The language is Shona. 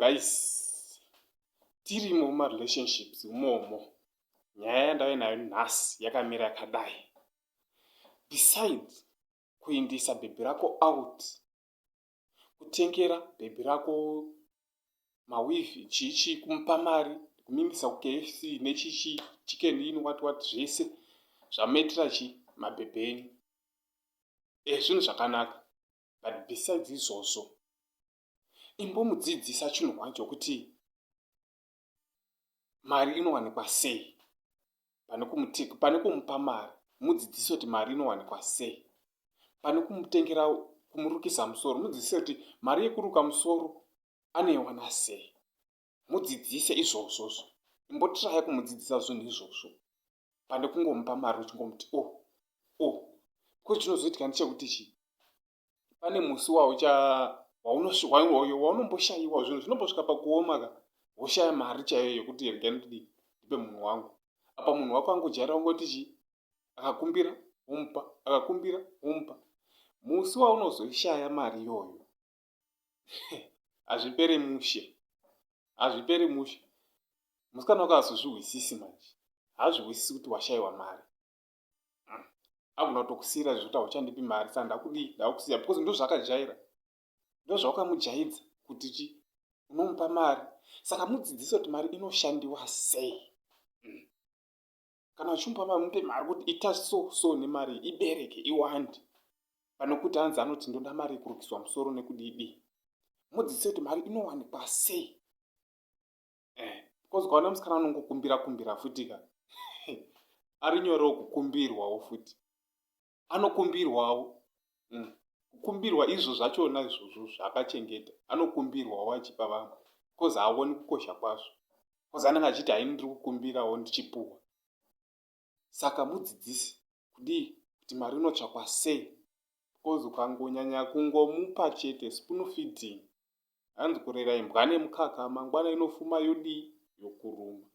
Guys, tirimo mumarelationships umomo. Nyaya yandave nayo nhasi yakamira yakadai. Besides kuindisa bhebhi rako out, kutengera bhebhi rako maweave, chichi, kumupa mari, kumindisa kuKFC nechichi, Chicken Inn, what what, zvese zvamuitira chi mabhebhi enyu, zvinhu zvakanaka. But besides izvozvo, imbomudzidzisa chinhu wacho kuti mari inowanikwa sei. Pane kumupa mari, mudzidzise kuti mari inowanikwa sei. Pane kumutengera, kumurukisa musoro, mudzidzise kuti mari yekuruka musoro anoiwana sei. Mudzidzise izvozvozvo. Imbotiraya kumudzidzisa zvinhu izvozvo pane kungomupa mari uchingomuti o oh, o oh. Because chinozoitika ndechekuti chii? Pane musi waunomboshayiwa, zvinhu zvinombosvika pakuoma ka, woshaya mari chaiyo yekuti rega ndidii, ndipe munhu wangu. Apa munhu wako angojaira kungoti chii? Akakumbira womupa, akakumbira womupa. Musi waunozoishaya mari iyoyo, hazvipere mushe, hazviperi mushe. Musikana wako hazozvihwisisi manje, haazvihwisisi kuti washayiwa mari. Agona kutokusiyira zvekuti hauchandipi mari, saka ndakudii, ndakusiya, because ndo zvakajaira, ndo zvawakamujaidza kuti chi unomupa mari. Saka mudzidzise kuti mari inoshandiwa sei. Kana uchimupa mari, mupe mari kuti ita so so nemari, ibereke, iwande, pane kuti hanzi anoti ndoda mari yekurukiswa musoro nekudidi. Mudzidzise kuti mari inowanikwa sei, because ukaona musikana anongokumbira kumbira futi ka, ari nyorewo kukumbirwawo futi, anokumbirwawo. Kukumbirwa izvo zvachona izvozvo zvaakachengeta, anokumbirwawo achipa vamwe, because haaoni kukosha kwazvo, because anenge achiti haini, ndiri kukumbirawo ndichipuhwa. Saka mudzidzisi kudii kuti mari inotsvakwa sei, because ukangonyanya kungomupa chete, spoon feeding, hanzi kurera imbwa nemukaka, mangwana inofuma yodii? Yokuruma.